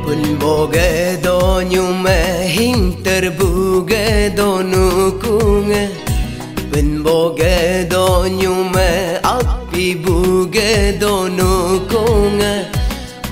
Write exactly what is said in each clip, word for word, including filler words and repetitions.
Pun boge do nyume hingter buge do nukunge. Pun boge do nyume akpi buge do nukunge.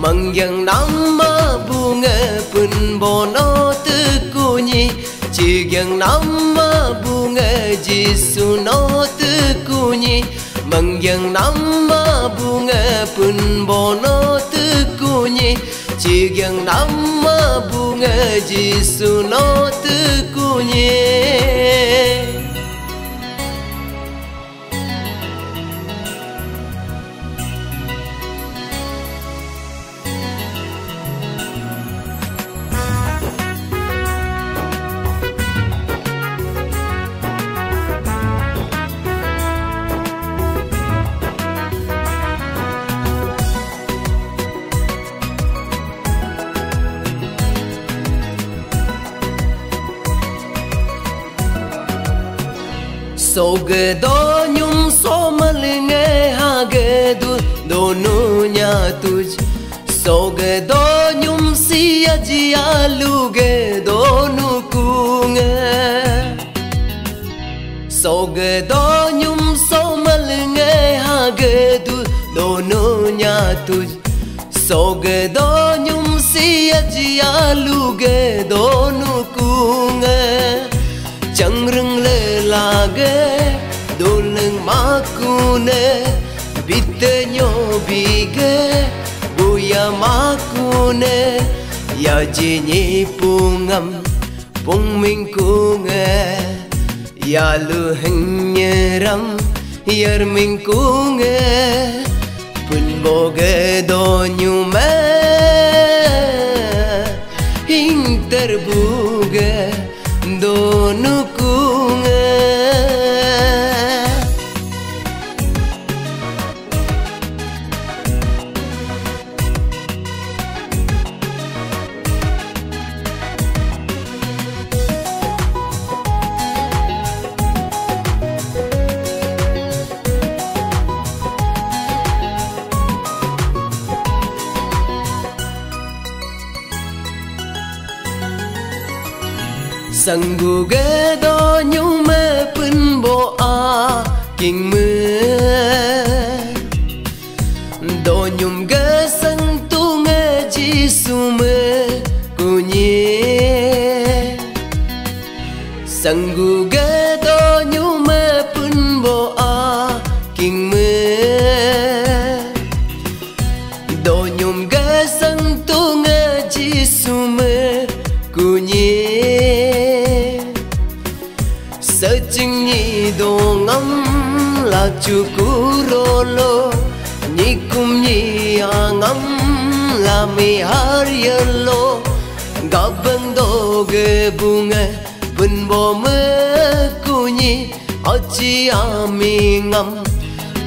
Mangyang nama bunge pun bono tekunyi. Chigyang nama bunge Jisu no tekunyi. Mangyang nama bunge pun bono tekunyi. Chigyang nama bunge Jisu no tekunyi. Soge do nyum somal nge hage du donu nya tuj. Soge do nyum sia ji alu ge donu kunge. Soge do nyum somal nge hage du donu nya tuj. Soge do nyum sia ji alu ge donu kunge. Changrung le lage dulung makune. Bite nyo bige buya makune. Ya ji nyi pungam pungming kunge. Yalu hengyeram yerming kunge. Pun boge do nyume hingter buge do nukunge. Sanggu ge do nyume pun bo a king me. Donyum gesang tunge Jisu me kunye. Sanggu ge donyum me pun bo a king me. Donyum gesang tunge Jisu me kunye. Sejing nyi dongam la cukurolo, nyikum nyi angam la mihar yelo, gabang doge bunge benbo me kunyi, aci ami ngam,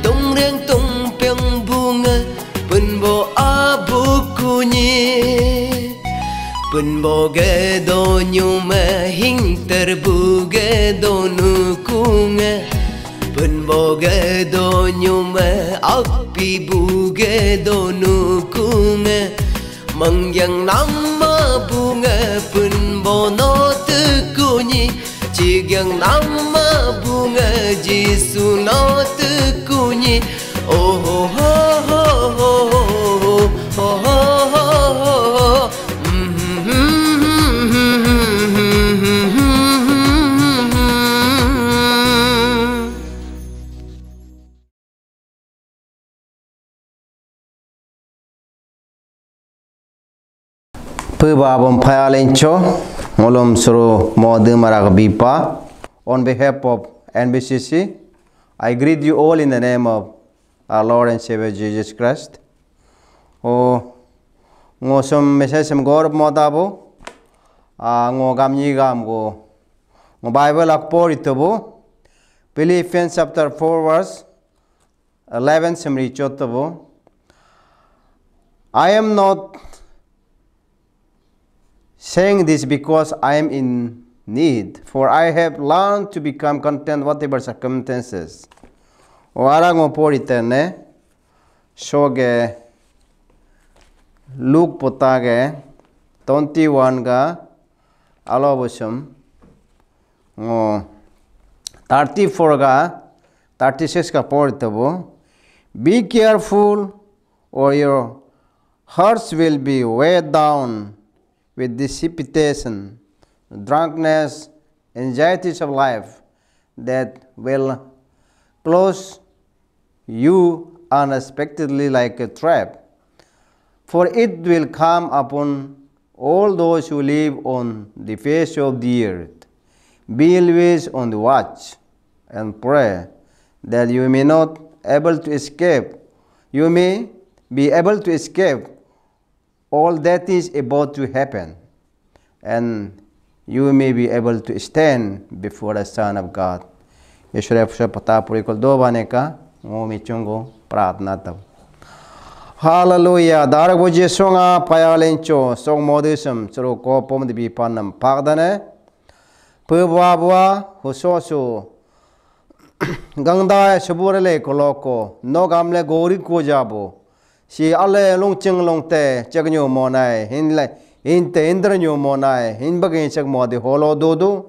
tung reng tung piang bunge benbo abu kunyi. Pun boge donyum me hingter buge do nukunge. Pun boge donyum me akpi buge do nukunge. Mangyang nama bunge pun bono tekunyi. Chigyang nama bunge Jisu no tekunyi. Oh ho ho ho. Peba abam paya lencho, ngolom suru mode marak bipa. On behalf of N B C C, I greet you all in the name of our Lord and Savior Jesus Christ. O, ngo som message sem gorop modabo, a, ngo gam nyi gam go, ngo Bible ak por itobo, Philippians chapter four verse eleven semri chotabo. I am not saying this because I am in need, for I have learned to become content whatever circumstances. O ara ngo por itene, shoge Luke potage, twenty-one ga alo busum ngo thirty-four ga thirty-six ga por tabu. Be careful, or your hearts will be weighed down with dissipation, drunkenness, anxieties of life that will close you unexpectedly like a trap. For it will come upon all those who live on the face of the earth. Be always on the watch and pray that you may not able to escape, you may be able to escape all that is about to happen, and you may be able to stand before the Son of God. Ishwar pata puri kol do bane ka ngomi chungo pratna tab. Hallelujah. Darak bo Jesu nga paya lencho song modisum suru ko pom di bi panam pagdane. Pebua bua huso su gangda subur le koloko no gamle gori ko jabo. Si ale lungching lungte cheknyu monai, hinle, hinte hindranyu monai, hinbagi chek modi holo dudu.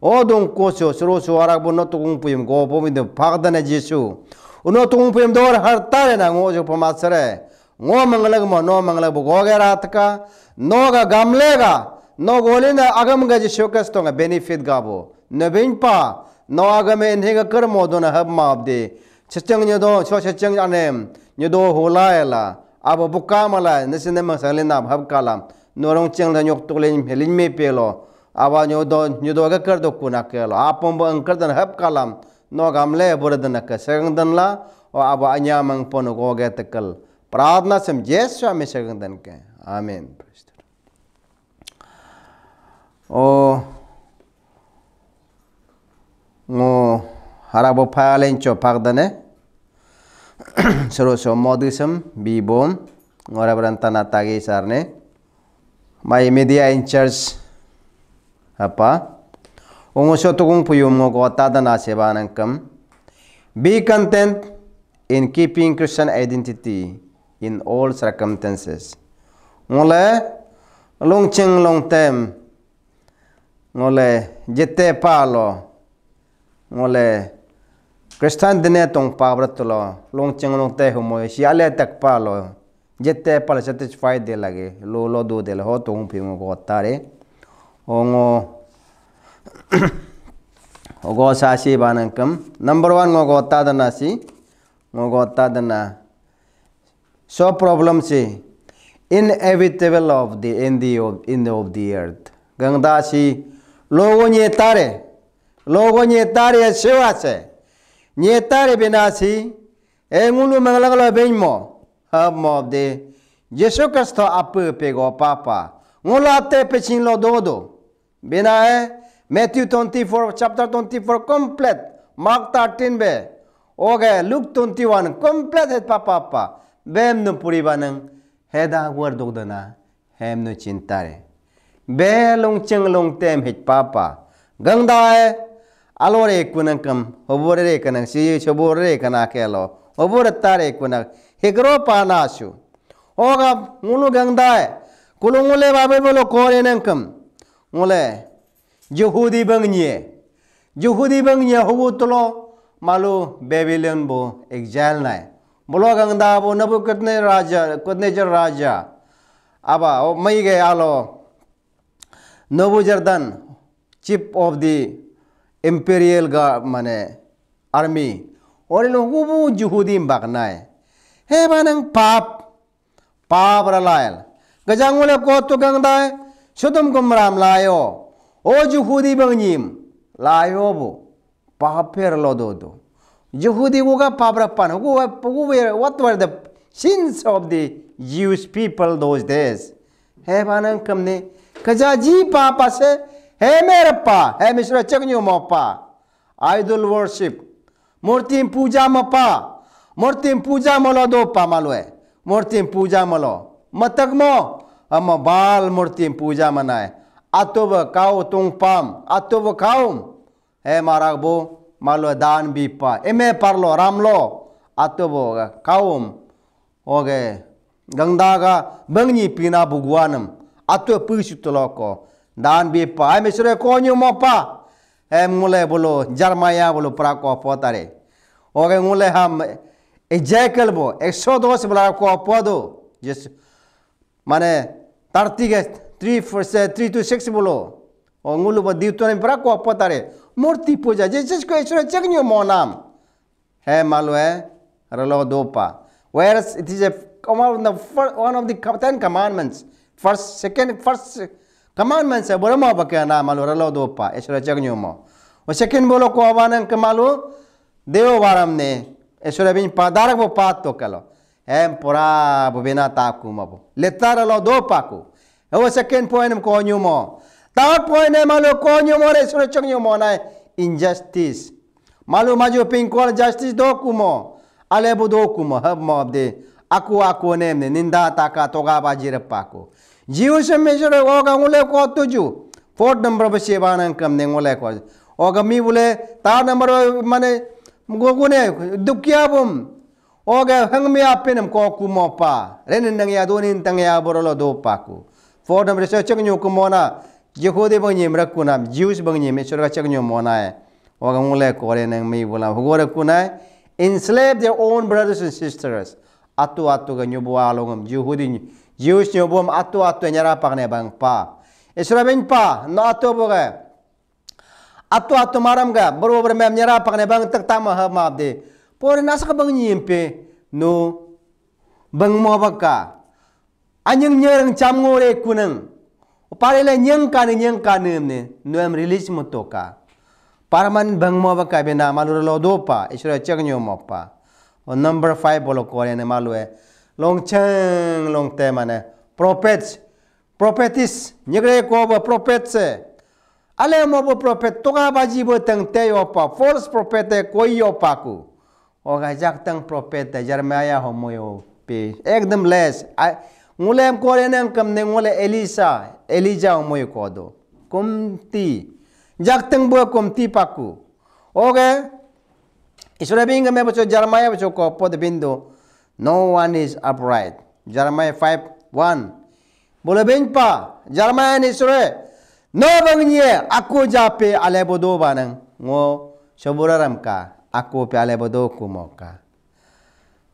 O dung koso suru su arak bu no tukung puyum go bu mindu pagdane Jesu. Uno tukung puyum dor har tare na ngo jo pamasare. Ngo mangalag mo no mangalag bu goge ratka. No ga gamle ga. No golina agam ga Jesu Kristo nga benefit ga bu. No binpa. No agame inhe ga kermo dona hab mabdi. Secheng nyodo, so secheng anem, nyodo hulai la, abo buka malai, nasi nemang sangli nab hab kalam, norong cheng la nyok tuk lin, lin me pelo, aba nyodo, nyodo ga kar do kuna kelo, apom bo engkar dan hab kalam, no gamle bur dan ka segang dan la, o aba anya mang pon go ge tekel. Pratna sem Jesu ami segang dan ke. Amen. Praise the Lord. O ngo harabo palen cho pagdane. Suru so modisem bibom ngo Reverend Tana Tagi sarne. My media in charge apa. Ungo so tukung puyum ngo go tadana seba nangkem. Be content in keeping Christian identity in all circumstances. Ngole lungching lungtem ngole jete palo ngole Kristan dine tong pabrat lo lungching lungte humo si ale tak palo jete pal satisfied de lage lo lo do de ho tong pi ngo go tare. Ongo ogo sasi banangkem number one ngo go tadana si ngo go tadana. So problem si inevitable of the end of, end of the earth. Gangda si logo nye tare, logo nye tare sewa se. Nye tare bina si e ngulu manglang lo benmo. Hab mo de Jesu Kristo apu pego papa. Ngulu ate pechin lo dodo. Bina e Matthew twenty-four, chapter twenty-four complete, Mark thirteen be, oge Luke twenty-one complete het papa pa, bem nu puri banang heda wer duk dana hem nu chintare. Be lungching lungtem het papa. Gangda e alore kunang kam hobore kanang si hobore kana kelo hobore tare kunang hegro pa nasu. Oga ngulu gangda e kulungule babe bolo kore nangkam. Ngule Jehudi bang nye. Jehudi bang nye hugu tulo malu Babylon bo exile nai. Bolo gangda bo Nebuchadnezzar raja, Nebuchadnezzar raja. Aba o mai ge alo Nebuzaradan, chief of the imperial ga mane army. Ori lo hugu bu Jehudi bak nai. He banang pap. Pap ra lail. Gajang ule ko tu gang dai. Sodom Gomorrah layo. O Jehudi bang nyim. Layo bu. Pap per lo do do. Jehudi uga pap ra pan. Uga, uga, what were the sins of the Jewish people those days? He banang kamne. Kaja ji papa se. He mere pa. He misra chak nyu mo pa. Idol worship. Murti puja ma pa. Murti puja ma lo do pa malwe. Murti puja ma lo. Matak mo. Ama bal murti puja manai. Atuba kau tungpam. Atuba kaum. He marak bo. Malwe dan bipa. Eme parlo ramlo. Atuba kaum. Oge, gangdaga bangni pina buguanam, Atu pusu toloko. Dan bi pa. Em Isra konyu mo pa. Em ngule bulu Jeremiah bulu pra ko potare. Oke ngule ham Ezekiel bo Exodus bula ko podo. Just mane thirty ke three verse three to six bulu. O ngulu bo Deuteronomy pra ko potare. Murti puja. Jesus ko Isra cheknyu mo nam. He malu eh relo dopa. Whereas it is a one of the fir- one of the co- Ten Commandments. First, second, first commandments eh borama bakana malu relo dopa. Esura cheknyu mo. O second bolo ko abanang ke malu deo baram ne. Esura bin pa darak bo pato kalo. Em pura bo bina taku mabo. Leta relo dopa ku. Ewa second point em konyu mo. Third point em alo konyu mo re sura chang nyu mo nai injustice. Malu maju pingkol justice do kumo. Ale bu do kumo hab mo abde. Aku aku nem ne ninda taka toga baji repaku. Jiu se me sura oga ngule ko tuju. Fourth number ba seba nang kam ne ngule ko. Oga mi bule third number mane gogune dukia bum. Oga hangmi apinam ko kumo pa. Renin nang ya donin tang ya borolo do paku. Fourth number so chek nyu kumona. Jehudi bang nyim rakunam. Jews bang nyim isur ka chek nyu mona. Oga ngule kore nang mi bula hugore kunai. Enslave their own brothers and sisters. Atu atu ga nyubu alongam Jehudi Jews nyubum atu atu nyara pakne bang pa. Isra bin pa no atu boga. Atu atu maram ga buru buru mem nyera pakne bang tek tama ha map de. Pori nasa ka bang nyim pe nu bang mo baka. Anyang nyerang cham ngore kunang. Pare le nyang kane nyang kane ne nu em release mo toka. Parman bang mo baka bina malu lo dopa isra chek nyo mo pa. O number five bolo kore ne malu e. Long cheng long te mane prophets. Prophetess nyegre ko ba prophet se. Ale mo bo prophet toga baji bo tang te yo pa false prophet e koi yo paku. Oga jak tang prophet e Jeremiah ho moyo pe ekdam less. Ngulem kore nang kam ne ngule Elisa Elijah ho moyo kodo. Kumti jak tang bo kumti paku. Oga Isura bing me bo Jeremiah bo ko pod bindo. No one is upright. Jeremiah five one. Bole bing pa Jeremiah ni sure no bang nye aku jape ale bodo banang ngo sobura ram ka aku pe ale bodo kumo ka.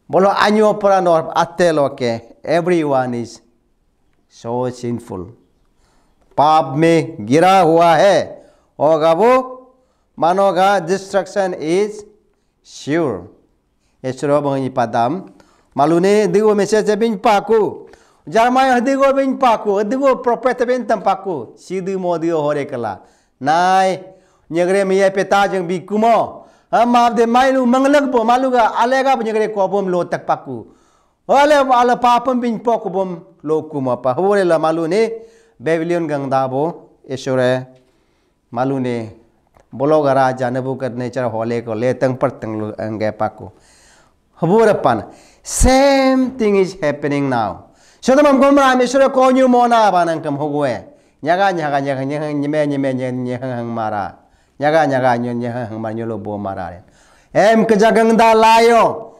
Bolo anyo pura nor atelo ke everyone is so sinful. Paap mein gira hua hai. Oga bo manoga destruction is sure. Esro bang ni padam. Malune digo message bing paku. Jeremiah digo bing paku. Digo prophet bing tam paku. Sidi mo digo hore kala. Nai. Nyegre miya peta jeng bi kumo. Ama de mailu manglak bo maluga alega bo nyegre ko bom lo tak paku. Ale ale papam bing pok bom lo kumo pa. Hore la malune Babylon gang dabo. Esore. Malune bologa raja Nebuchadnezzar hole ko leteng perteng lu engge paku. Hubur pan. Same thing is happening now. Sodom Gomorrah misura konyu mona banang kam hugue. Nyaga nyaga nyaga nyaga nyeme nyeme nyaga nyaga hang mara. Nyaga nyaga nyaga nyaga hang mar nyulo bo mara. Em kejagang da layo.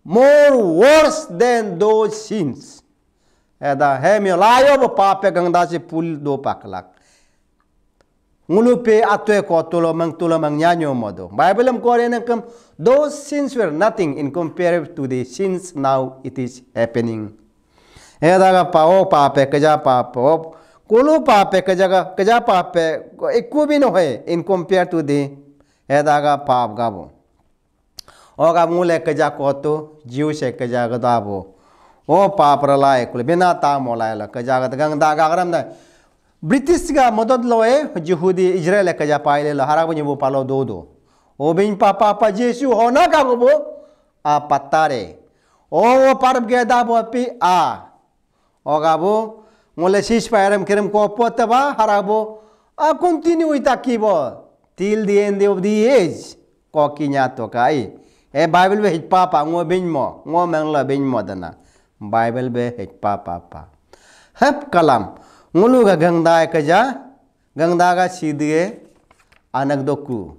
More worse than those sins. Eda hem yo layo bo pape gangda si pul do paklak. Ngulu pe atwe ko tulo mang tulo mang nyanyo modo. Bible am kore nang kam those sins were nothing in compare to the sins now it is happening. Eda ga pa o pape keja pape o kulu pape keja ga keja pape ikku bino hai in compare to the eda ga pap gabo. Oga ngule keja kotu, Jews e keja gada bo. O papra lai kule bina ta molai la keja gada gang da gagram da. British ga modot lo e Jehudi Israel e keja paile lo harap nyibu palo do do. O bin papa pa Jesu hona ka go bo a patare. O o parab ge da bo pi a. Oga bo ngole ceasefire em kirim ko pota ba harabo a continue itaki bo till the end of the age. Koki nya to kai e Bible be hit papa ngo bin mo ngo mengla bin mo dana Bible be hit papa pa hep kalam ngulu ga gangdai keja Gangdaga si de anak doku.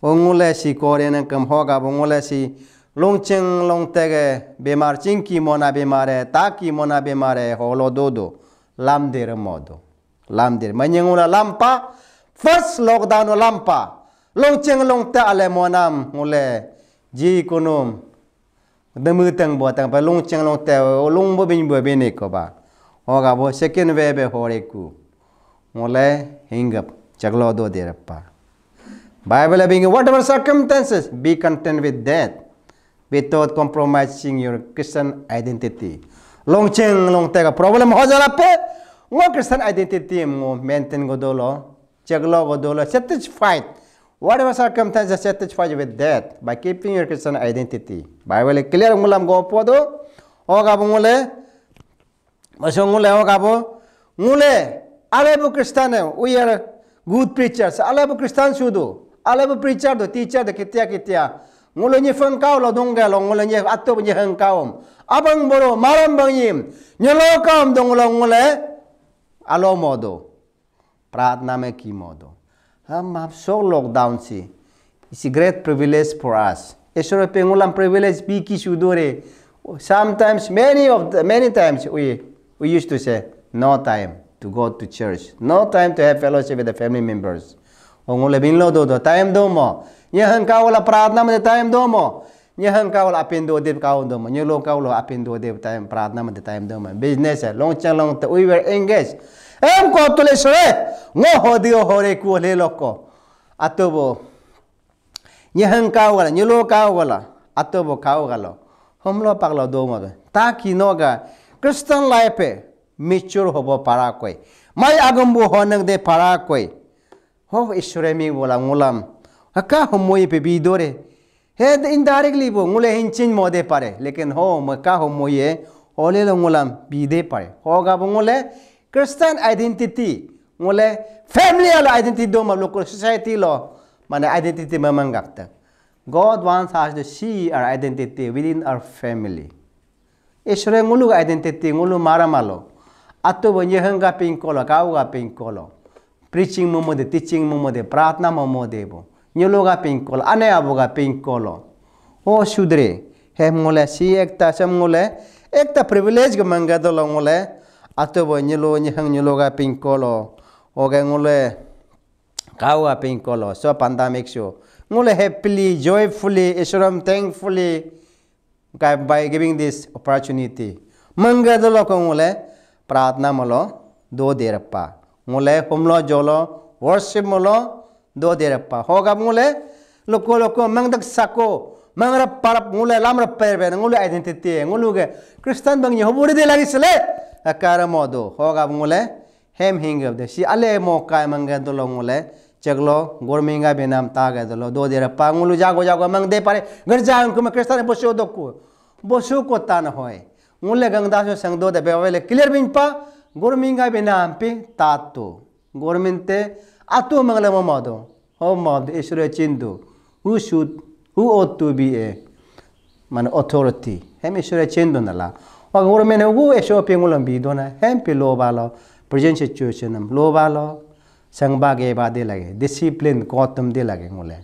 Ongule si kore nang kam hoga bongule si longcheng longtege bemar chingki mona bemare taki mona bemare holo dodo. lam dere modo. Lam dere. Manyang ula lampa, first lockdown lampa. Longcheng longte ale monam ngule ji kunum. Demu teng bo teng pa longcheng longte, longbo bin bo bin ko ba. Hoga bo second wave be hore ku. Ngule hingap chaglo do dere pa. Bible abing, whatever circumstances, be content with that, without compromising your Christian identity. Longcheng longte ka problem ho jala pe, ngo Christian identity mo maintain go dolo, chaglo go dolo, satisfied. Whatever circumstances, satisfied with that by keeping your Christian identity. Bible clear ngulam go podo, oga bungule, Masuk ngule ho kabo, ngule, ale bu Christian eh, we are good preachers. Ale bu Christian sudu, ale bu preacher do, teacher do, kitia kitia. Ngule nyi fengkau lo dungge lo, ngule nyi atu nyi hengkaum. Abang boro, maram bang yim, nyelo kaum dong lo ngule, alo modo. Pratna me ki modo. Ham ham so lockdown si. It's a great privilege for us. Isor pe ngulam privilege bi ki sudore. Sometimes, many of the, many times we, we used to say, no time to go to church, no time to have fellowship with the family members. Ongule binlo do do time do mo. Nya hang kawala pratna me time do mo. Nyehang kau la apin do dip kau do ma, nyelo kau la apin do dip time pratna ma de time do ma. Business eh, long chang long te, we were engaged. Em ko tule sore, ngo ho dio hore ku le loko. Atobo. Nyehang kau gala, nyelo kau gala, atobo kau galo. Homlo paklo do ma be. Taki noga Christian life eh, mature hobo para koi. Mai agam bu honang de para koi. Ho Isore mi bola ngulam. Haka homoi pe bidore. He indirectly bo ngule hinchin mode pare. Lekin ho maka homoi e ole lo ngulam bide pare. Hoga bo ngule Christian identity, ngule family lo identity do ma local society lo, mane identity memang gakta. God wants us to see our identity within our family. Isore ngulu identity ngulu maramalo. Atu bo nyeheng ga pingkolo, kau ga pingkolo. Preaching momo de, teaching momo de, pratna momo de bo. Nyulu ga pingkolo, ane abu ga pingkolo. O sudre, hem ngule si ekta sem ngule, ekta privilege ga mangga dolo ngule. Atu bo nyulu nyeheng nyulu ga pingkolo. Oge ngule kau ga pingkolo. So pandemic so. Ngule happily, joyfully, Isore thankfully. By giving this opportunity. Mangga dolo ko ngule pratna malo do derpa. Ngule humlo jolo worship malo do derpa. Hogap ngule loko loko mangdak sako mangrap parap ngule lamrap perben ngule identity ngulu ge Christian bang ye hoburi de lagi sele. Akara modo hogap ngule Hem hingap de si ale mo kai mangge dolo ngule cheglo gorminga binam ta ge dolo do dere pa ngulu jago jago mang de pare gerja angku me Kristan bosu doku bosu ko tan hoi ngule gangda so sang do de be wele clear bin pa gorminga binam pi tatu gormin te atu mangle mo modo ho mo de Isore chindu who should who ought to be a Mane authority. Hem Isore chendu nala. Wa guru mene ugu S O P ngulam bidona. Hem pi lo balo. Present situation am lo balo. Sangba ge ba de lage. Discipline kotum de lage ngule.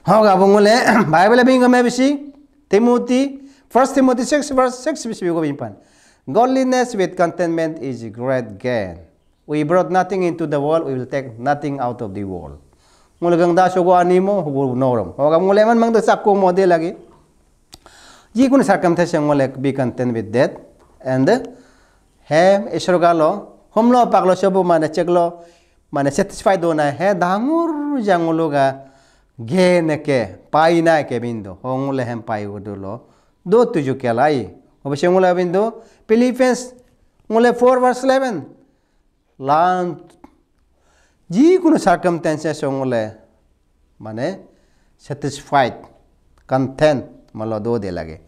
Hoga bu ngule Bible bing me bisi Timothy, First Timothy six verse six bisi go bimpan. Godliness with contentment is a great gain. We brought nothing into the world, we will take nothing out of the world. Ngule gangda sogo animo hubu norom. Hoga ngule man mangda sakko mode lagi. Jikun circumstance ngule be content with that. And he Isor galo homlo paklo sobo mane cheklo mane satisfied dona he dangur jangulu ga gene ke paina ke bindo. Ho ngule hem pai udulo do tuju kelai. Hobe ngule bindo Philippians ngule four verse eleven. Lan jikunu circumstances ngule mane satisfied, content malo do de lage.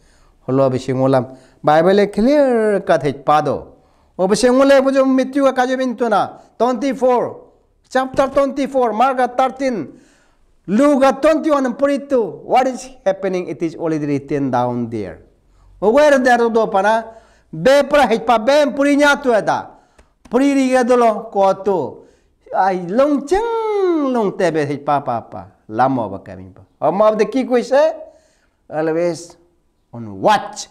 Holo bisi ngulam Bible clear cut hej pado. O bisi ngule bujo Matthew ka kajo bintuna twenty-four, chapter twenty-four, Mark thirteen, Luke twenty-one and forty-two. What is happening? It is already written down there. Where there do pana be pra hej pa be puri nya tu da. Puri ri ga dolo ko tu. Ai long cheng long te be hej pa pa pa. Lamo ba kami pa. Omo de ki kuise always on watch.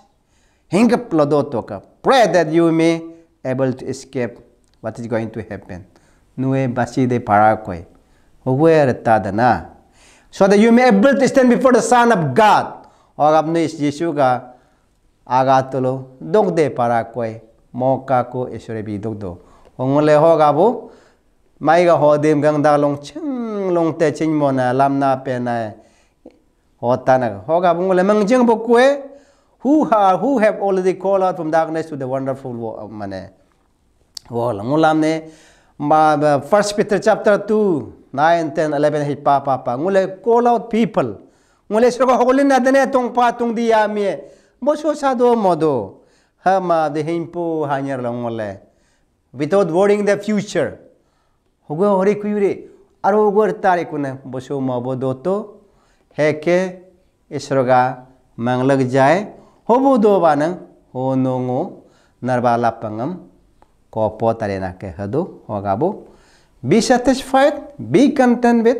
Hingap lo do to ka. Pray that you may able to escape What is going to happen? Nue basi de para koi. Where tadana? So that you may able to stand before the Son of God. Hogap nui Jisu ga aga tulo dok de para koi. Moka ko Isore bi dok do. Hongole hogabu. Mai ga hodim gang da long ching long te ching mona lamna pe na. Hotana hogabu ngole mangjing bo kue. Who are, who have already called out from darkness to the wonderful wo-, mane. Wala ngulam ne, ma, ma, First Peter chapter two, nine, ten, eleven, hei pa, pa, pa. Ngule call out people. Ngule srogo hokolin na dene tong pa tong di ya mi. Boso sado modo. Ha ma de himpo hanyar la ngule. Without worrying the future. Hogo hori kuyure. Aro hogo tari kune boso ma bo doto. Heke Isroga manglak jai, hobu do banang, ho nongo, narba lapangam, kopo tarena ke hadu, hogabu. Be satisfied, be content with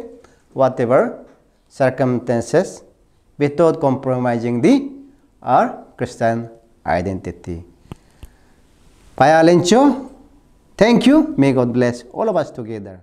whatever circumstances, without compromising the our Christian identity. Paya Lencho, thank you. May God bless all of us together.